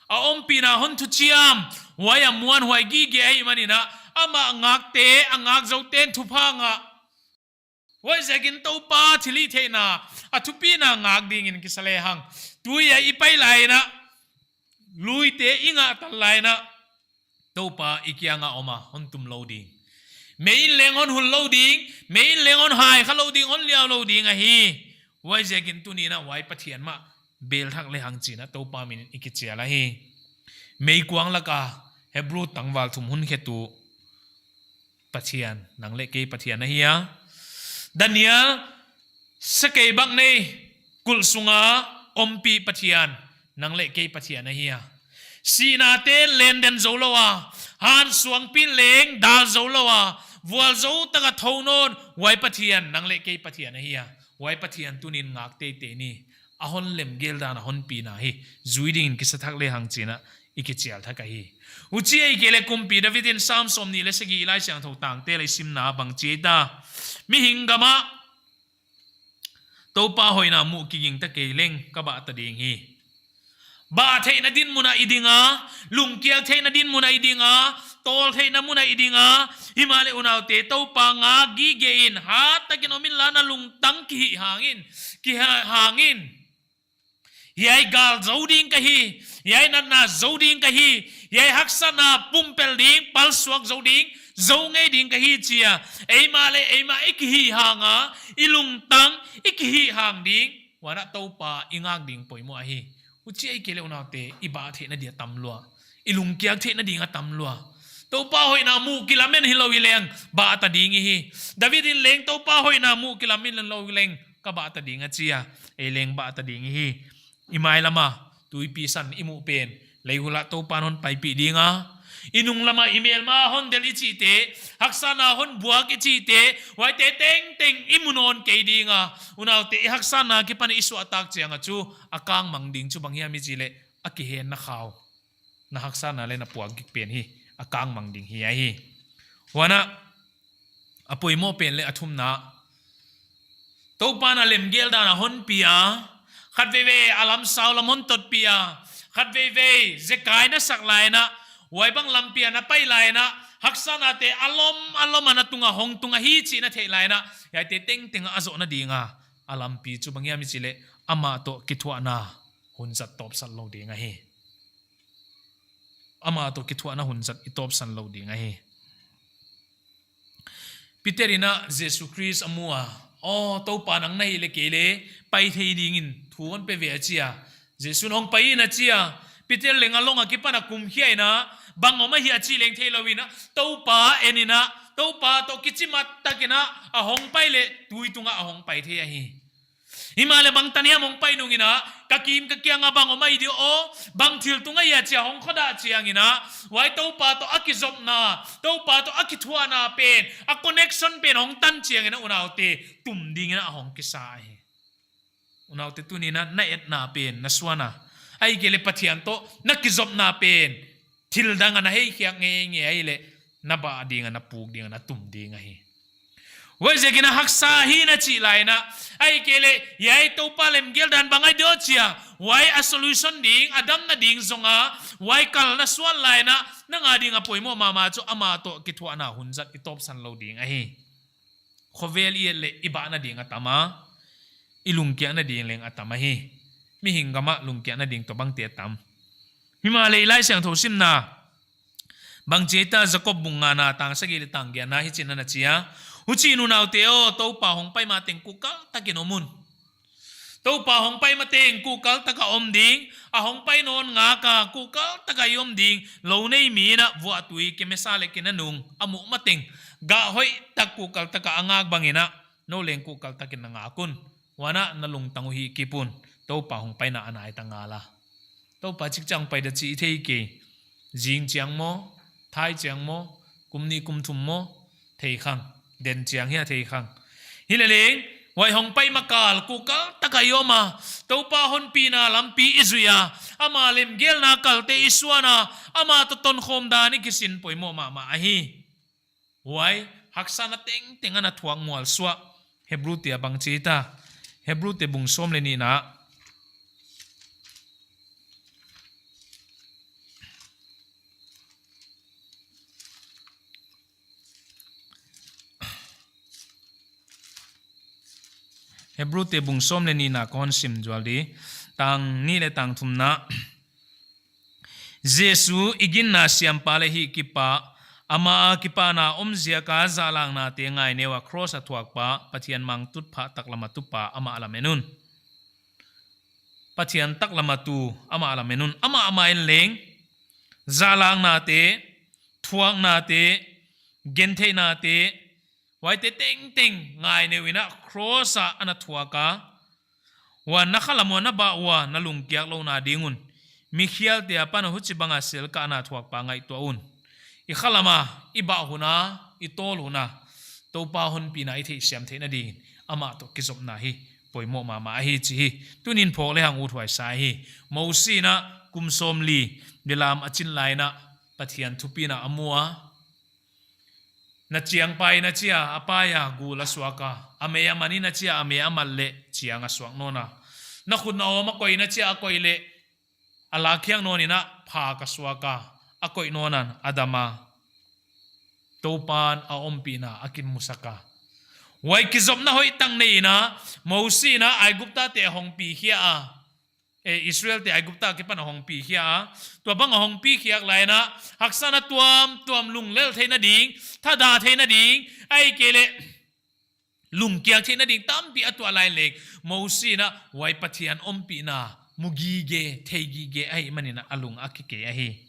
a ompihna hon thuchiam, huai a muanhuai gige ahihmanin a, amah ngakte, a ngak zoute'n thupha ngah. Huaiziakin Toupa thilhihtheihna, a thupina ngak dingin kisa lehang, tui a i pai lai in a, luite i ngah tan lai in a, Toupa i kiang a om a, hon tum lou ding. Mei in leng hon hul lou ding, mei in leng hon hai kha lou ding, hon liauh lou ding ahi. Huaiziakin tuni'n a huai Pathian mah bel thak lehang chi'n a Toupa min i kichial ahi. Meikuang laka Hebru tangval thum hun khetu Pathian, nang leh kei Pathian ahi a. Daniel, sakeibaknei kulh sunga ompih Pathian, nang leh kei Pathian ahi a. Sihnate lenden zou lou a, han suangpi leng dal zou lou a, vualzou taka thou nawn, huai Pathian, nang leh kei Pathian ahi a. Huai Pathian tuni'n ngak teitei ni. A hon lemgel dan a hon pina hi zui dingin kisa thak lehang chi'n a i kichial thak ahi. Huchi ahihkeileh kumpi David in Sam sawmnih leh sagih i Laisiangthou tangte leh i simna bang chi ta. Mihing gama Toupa hoihna muh kiging ta kei leng ka bah ta ding hi. Bah theihna dinmun a i ding a, lungkiak theihna dinmun a i ding a, tawl theihna mun a i ding a, himahleh unaute Toupa ngak gige in, hat takin om inla na lungtang kihih hangin, kihih hangin. Hiai gal zou ding ka hi, hiai natna zou ding ka hi, hiai haksatna pumpel ding, palsuak zou ding, zou ngei ding ka hi chi a. Eimah leh eimah i kihih hang a, i lungtang i kihih hang ding. Huan a Toupa i ngak ding poimoh ahi. Huchi ahihkeileh unaute i bah theihna dia tam lua. I lungkiak theihna ding a tam lua. Toupa hoihna muh kilamen hilou hileng bah ta ding i hi. David in leng Toupa hoihna muh kilamen lou hileng ka bah ta ding a chi a. Ei leng bah ta ding i hi. I mai lama tuipi san i muh pen lei hula Toupa'n hon paipih ding a. I nung lama i melma hon delh i chihte, haksatna hon buak i chihte, huaite tengteng i mu nawn kei ding a. Unaute i haksatna akipan i suahtak chiang a chu a kangmang ding chu bang hiam i chih leh a kihenna khau. Na haksatna leh na puak gik pen hi a kangmang ding hi ahi. Huan a a poimoh pen leh a thumna. Toupa'n a lemgel dan a hon pi a. Khatveivei a lam sau lam hon totpih a. Khatveivei zekai na sak laiin a. Huai bang lampi a na pai laiin a. Haksatnate a lom a lom a na tunga hong tung ahi chih na theih laiin a. Hiaite tengteng a zohna ding a. A lampi chu bang hiam i chih leh amah toh kithuahna hun zat tawpsan lou ding ahi. Amah toh kithuahna hun zat i tawpsan lou ding ahi. Peter in a Jesu Khrist a mu a, "Aw, Toupa nang na hih leh kei leh pai thei dingin thu hon pe ve," a chi a. Jesu'n hong pai in a chi a. Peter leng a long akipan a kumkhia in a, bang om ahia chih leng theilou in a, Toupa en in a, Toupa toh kichimat takin a, a hong pai leh tui tunga a hong pai thei ahi. Himahleh bangtan hiam hong pai nungin a, ka kim ka kianga bang om ahi dia aw, bang thil tung ahia chia hong khodah chiangin a, huai Toupa toh a kizopna, Toupa toh a kithuahna pen, a connection pen hong tan chiangin a unaute, tum dingin a hong kisa ahi. Unaute tuni'n a na etna pen, na suahna. Ahihkeileh Pathian toh, na kizopna pen. Thil dang a na heikhiak ngeingei ahihleh, na bah ding a, na puk ding a, na tum ding ahi. Huaiziakin a haksa hi na chih laiin a, ahihkeileh, hiai Toupa lemgel dan bang ahi dia chia, huai a solution ding, a damna ding zong a, huai kal na suah laiin a, nang a ding a poimoh mahmah chu amah toh kithuahna hun zat i tawpsan lou ding ahi. Khovel i et leh i bahna ding a tam a, i lungkiakna ding leng a tam ahi. Mihing gama lungkiakna ding toh bangte a tam. Himahleh i Laisiangthou simna bang chi ta Jakob bung ngana tang sagih leh tang giatna hichi'n a na chi a. Huchiin unaute aw, Toupa hong pai mateng kuhkal takin om un. Toupa hong pai mateng kuhkal taka om ding, a hong pai nawn ngaka kuhkal taka i om ding, lou nei mi'n a vuahtui kemesa leh kinanung a muh mateng, gah hoihtak kuhkal taka a ngak bangin a, nou leng kuhkal takin na ngak un. Huan a na lungtang uh hihkip un, Toupa hong paina a nai ta ngal a. Toupa chik chiang pai dia chih i thei kei. Zing chiang maw, thai chiang maw, kum nih kum thum maw, thei khang, den chiang hia thei khang. Hileleng, huai hong pai makal kuhkal taka i om a, Toupa hon pina lampi i zui a, ama lemgelna kalte i suan a, ama toh tonkhawm dan i kisin poimoh mahmah ahi. Huai, haksatna tengteng a na thuak mualsuah. Hebrute a bang chi ta. Hebrute bung sawm leh nihna. Hebrute bung sawm leh nihna kon sim zual di. Tang nih leh tang thumna. Jesu i ginna siampa leh hihkippa, Ama a kipahna om ziak a zahlanna te ngai neu a cross a thuak pa, Pathian mangtut pha taklam a tu pa amah lamen un. Pathian taklam a tu amah lamen un. Amah amah in leng, zahlanna te, thuakna te, gentheihna te, huaite tengteng ngai neu in a cross a ana thuak a. Huan na khalam ua na bah ua na lungkiak louhna ding un, mikhialte apan huchibang a selkahna thuak pa ngaihtuah un. I khalam a, i bah hun a, i tawl hun a, Toupa honpihna i theihsiam theihna ding in amah toh kizopna hi poimoh mahmah ahi chih hi tuni'n phawk lehang uthuai sa hi. Mosi in a kum sawmli belam a chin lai in a Pathian thupina a mu a. Na chiang pai in a chi a, a pai a gul a suak a. A mei a man in a chi a, a mei a mat leh chiang a suak nawn a. Na khut na awm a koih in a chi a, a koih leh a lakkhiak nawn in a phak a suak a. A koih nawn in a dam a. Toupa'n a ompihna a kimusak a. Huai kizopna hoihtak nei in a, Mosi in a Aigupta te hong pi khia a. E, Israel te Aigupta akipan a hong pi khia a. Tuabang a hong pi khiak lai in a, haksatna tuamtuam lunglel theihna ding, thadah theihna ding, ahihkeileh lungkiak theihna ding tampi a tuah lai leng, Mosi in a huai Pathian ompihna mu gige, thei gige ahihman in a lung a kikei ahi.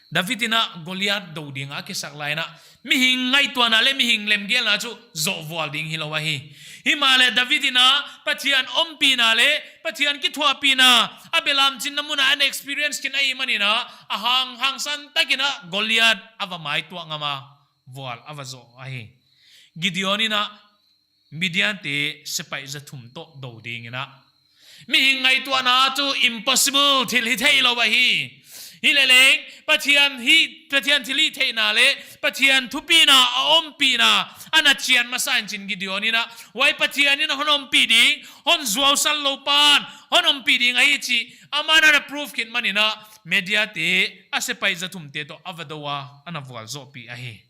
David in a Goliath do ding a kisak lai in a, mihing ngaihtuahna leh mihing lemgelna chu zoh vual ding hilou ahi. Himahleh David in a Pathian ompihna leh Pathian kithuahpihna a belam chinna mun a ana experience khin ahihman in a, a hang, hangsan tak in a Goliath a va maituah ngam a, vual a va zoh ahi. Gideon in a Midian te sepaih za thum toh do ding in a, mihing ngaihtuahna chu impossible, thil hih theilou ahi. Hileleng, Pathian hih, Pathian thilhihtheihna leh Pathian thupina a ompihna ana chian masa in chin Gideon in a, huai Pathian in a hon ompih ding, hon zuau sallou pa'n hon ompih ding ahi chih aman ana proof khin man in a, Midian te a sepaih za thum te toh a va do a, ana vualzohpih ahi.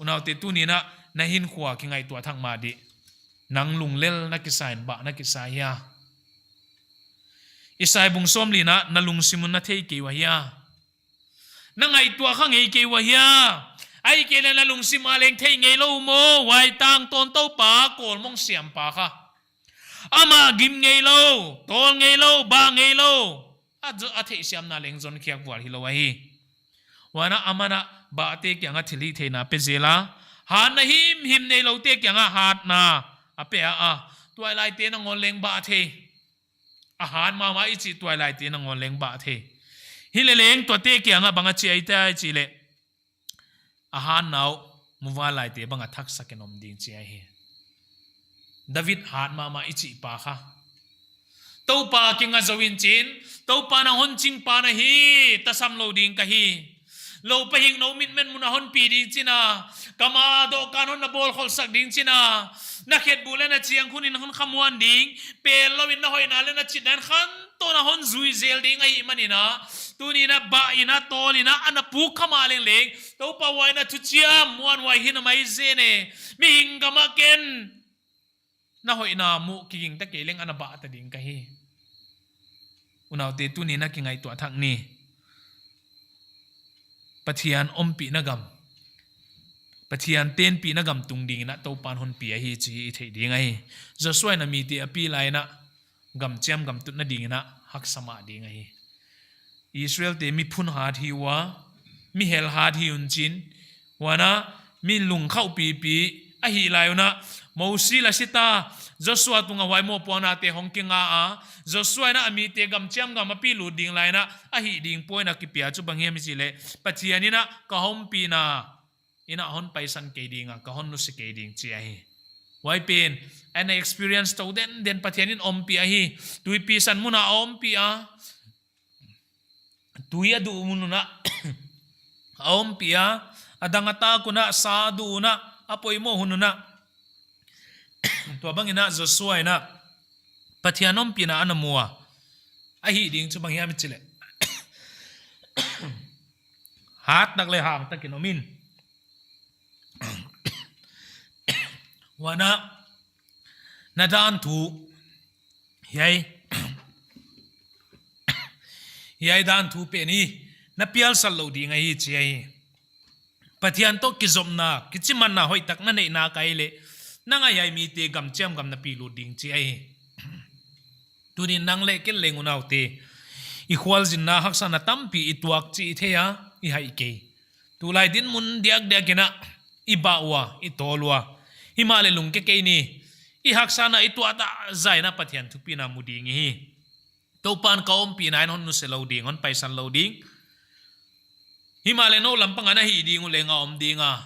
Unaute, tuni'n a na hinkhua kingaihtuah thak mah dih. Nang lunglel na kisa in bah na kisa hia? Isai bung sawmli in a na lungsim un na thei kei ua hia? Na ngaihtuah kha ngei kei ua hia? Ahihkeileh na lungsim a leng thei ngeilou maw, huai tangtawn Toupa kawlmong siam pa kha? Amah gim ngeilou, tawl ngeilou, bah ngeilou. A zo-, a theihsiamna leng zonkhiak vual hilou ahi. Huan a aman a bahte kiang a thilhihtheihna pe zel a. Hatna himhim neiloute kiang a hatna a pe a. Tuailaite nangawn leng bah thei. A hat mahmah i chih tuailaite nangawn leng bah thei. Hileleng tuate kiang a bang a chi ahi ta i chih leh, a hatna uh muvanlaite bang a thaksak in om ding chih ahi. David hat mahmah i chih pa kha, Toupa kinga zou in chin, Toupa'n a hon ching pa na hi, tasam lou ding ka hi. Lou pahing nou mitmen mun a hon pi ding chin a, ka ma dohkan hon na bawl kholsak ding chin a, na khetbuh leh na chiang khun in hon khamuan ding, pel lou in na hoihna leh na chitna in khantawn a hon zui zel ding ahihman in a, tuni'n a bah in a tawl in a ana puk kha mah leng leng, Toupa huai na thuchiam muanhuai hi na mai zen e. Mihing gam a ken na hoihna muh kiging ta kei leng ana bah ta ding ka hi. Unaute, tuni'n a kingaihtuah thak ni. Pathian ompihna gam, Pathian tenpihna gam tung ding in a Toupa'n hon pi ahi chih i theih ding ahi. Joshua in a mite a pi lai in a, gam chiam gam tutna ding in a haksa mah ding ahi. Israel te miphun hat hi ua, mi hel hat hi un chin. Huan a mi lungkhauh pipi ahih lai un a, Mosi la si ta, Joshua tung a huai mohpuakna te hong kinga a, Joshua in a a mite gam chiam gam a pi lut ding lai in a, a hih ding point a kipia chu bang hiam i chih leh, Pathian in a ka ompihna in a hon paisan kei ding a, ka hon nusia kei ding chih ahi. Huai pen, ana experience tou denden Pathian in ompih ahi. Tuipi san mun a ompih a. Tui a duh hun un a, a ompih a. A dang a tak un a, sa a duh un a, a poimoh hun un a. Tuabang in a Joshua in a Pathian ompihna ana mu a. A hih ding chu bang hiam i chih leh, hat tak leh hang tak in om in. Huan a, na dan thu, hiai, hiai dan thu pen hi, na pial sallou ding ahi chih ahi. Pathian toh kizopna, kichimanna hoihtak na neih nak ahi leh, nang a hiai mite gam chiam gam na pi lut ding chi ahi. Tuni'n nang leh ken leng unaute, i khualzinna haksatna tampi i tuak chih i thei a, i haih kei. Tulai dinmun diakdiak in a, i bah ua, i tawl ua. Himahleh lungke kei ni, i haksatna i tuah tak zah in a Pathian thupina mu ding i hi. Toupa'n ka ompihna in hon nusia lou ding, hon paisan lou ding. Himahleh nou lampang a na hih ding uh leng a om ding a.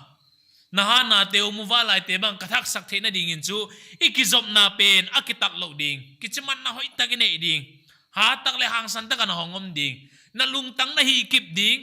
Na hatnate uh muvanlaite bang ka thaksak theihna dingin chu, i kizopna pen a kitat louh ding. Kichimanna hoihtak i neih ding. Hattak leh hangsan tak a na hong om ding. Na lungtang na hihkip ding.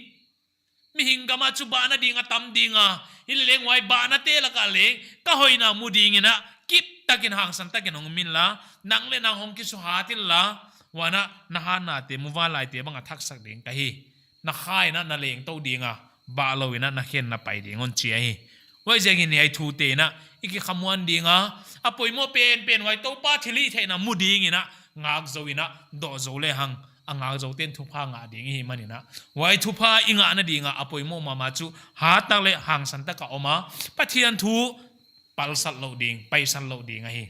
Mihing gam ah chu bahna ding a tam ding a. Hileleng huai bahnate lak ah leng, ka hoihna mu ding in a, kiptak in hangsan tak in hong om inla. Nang leh nang hong kisuhat inla. Huan a, na hatnate muvanlaite bang a thaksak ding ka hi. Na kha in a na leng tou ding a, bah lou in a na khen na pai ding hon chi ahi. Huaiziakin hiai thute in a, i kikhamuan ding a, a poimoh penpen huai Toupa thilhihtheihna mu ding in a, ngak zou in a, doh zou lehang, a ngak zoute'n thupha ngah ding i hih manin a. Huai thupha i ngahna ding a, a poimoh mahmah chu, hattak leh hangsan tak a om a, Pathian thu, palsat louh ding, paisan louh ding ahi.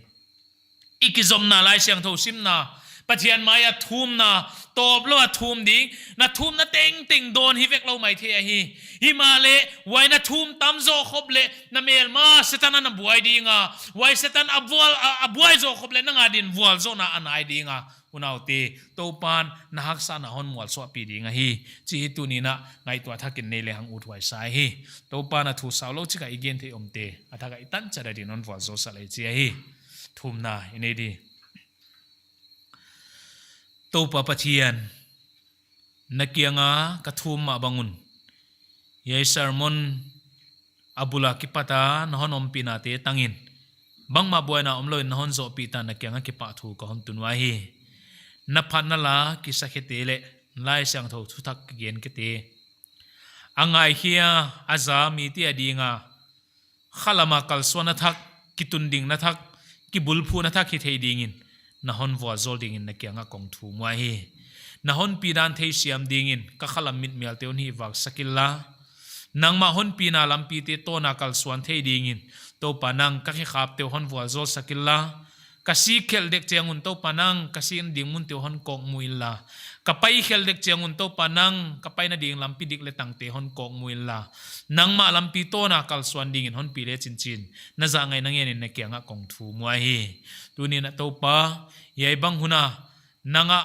I kizopna Laisiangthou simna, Pathian mai a thumna, tawp lou a thum ding, na thumna tengteng dawn hi vek lou maithei ahi. Himahleh, huai na thum tam zoh khop leh, na melma Setan in a buai ding a, huai Setan a bual, a, a buai zoh khop leh, nang a din vualzawlna a nai ding a. Unaute, Toupa'n na haksatna hon mualsuahpih ding ahi. Chih hi tuni'n a ngaihtuah thak in nei lehang uthuai sa hi. Toupa'n a thu sau lou chik a i gen theih omte, a thak a i tan chat a din hon vualzawl sal ei chi ahi. Thumna, i nei di. Toupa Pathian, na kiang a ka thum mah bang un, hiai sermon a bul a kipat a na hon ompihnate tang in, bangmah buaina omlou in na hon zohpih tan na kiang a kipahthu ka hon tun uhi. Na phatna la kisakhete leh Laisiangthou thuthak kigenkete, a ngaikhia, a za mite a ding a, khalam a kalsuanna thak, kitundingna thak, kibulphuhna thak hithei ding in, na hon vualzawl ding in na kiang a kong thum uhi. Na honpi dan theisiam ding in, ka khalam mitmialte hon hihvaksak inla. Nangmah honpihna lampite tawn a kalsuan thei ding in, Toupa nang ka khekhapte uh hon vualzawlsak inla. Ka sik khelh dek chiang un Toupa nang ka sikna ding munte uh hon kawkmuh inla. Ka pai khelh dek chiang un Toupa nang ka paina ding lampi dik leh tangte hon kawkmuh inla. Nangmah lampi tawn a kalsuan ding in honpi le chinchin, na zahngaihna ngen in na kiang a kong thum uhi. Tuni'n a Toupa, hiai bang hun a, nang a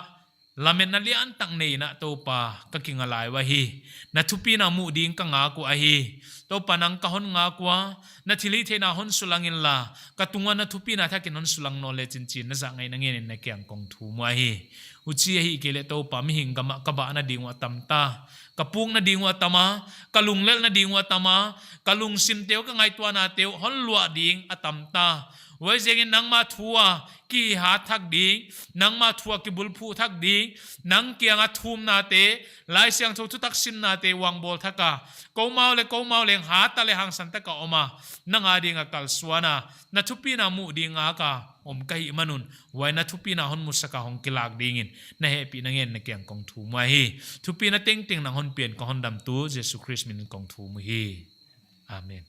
lametna liantak nei in a Toupa, ka kinga lai uhi. Na thupina muh ding ka ngak uh ahi. Toupa nang ka hon ngak ua, na thilhihtheihna hon sulang inla, ka tung ua na thupina thak in hon sulang nawn le chinchin, na zahngaihna ngen in na kiang kong thum uhi. Huchi ahihkei leh Toupa mihing gam a ka bahna ding uh a tam ta. Ka pukna ding uh a tam a, ka lunglelhna ding uh a tam a, ka lungsimte uh ka ngaihtuahnate uh hon luah ding a tam ta. Huaiziak in nangmah thu a kihat thak ding, nangmah thu a kibulphuh thak ding, nang kiang a thumnate, Laisiangthou thuthak simnate uangbawl thak a, koumau leh koumau leng hattak leh hangsan tak a om a, nang a ding a kalsuan a, na thupina muh ding ngak a om ka hih man un, huai na thupina hon musak a hong kilak ding in, na hehpihna ngen in na kiang kong thum uhi. Thupina tengteng nang hon pia in ka Hondamtu Jesu Khrist min in kong thum uhi. Amen.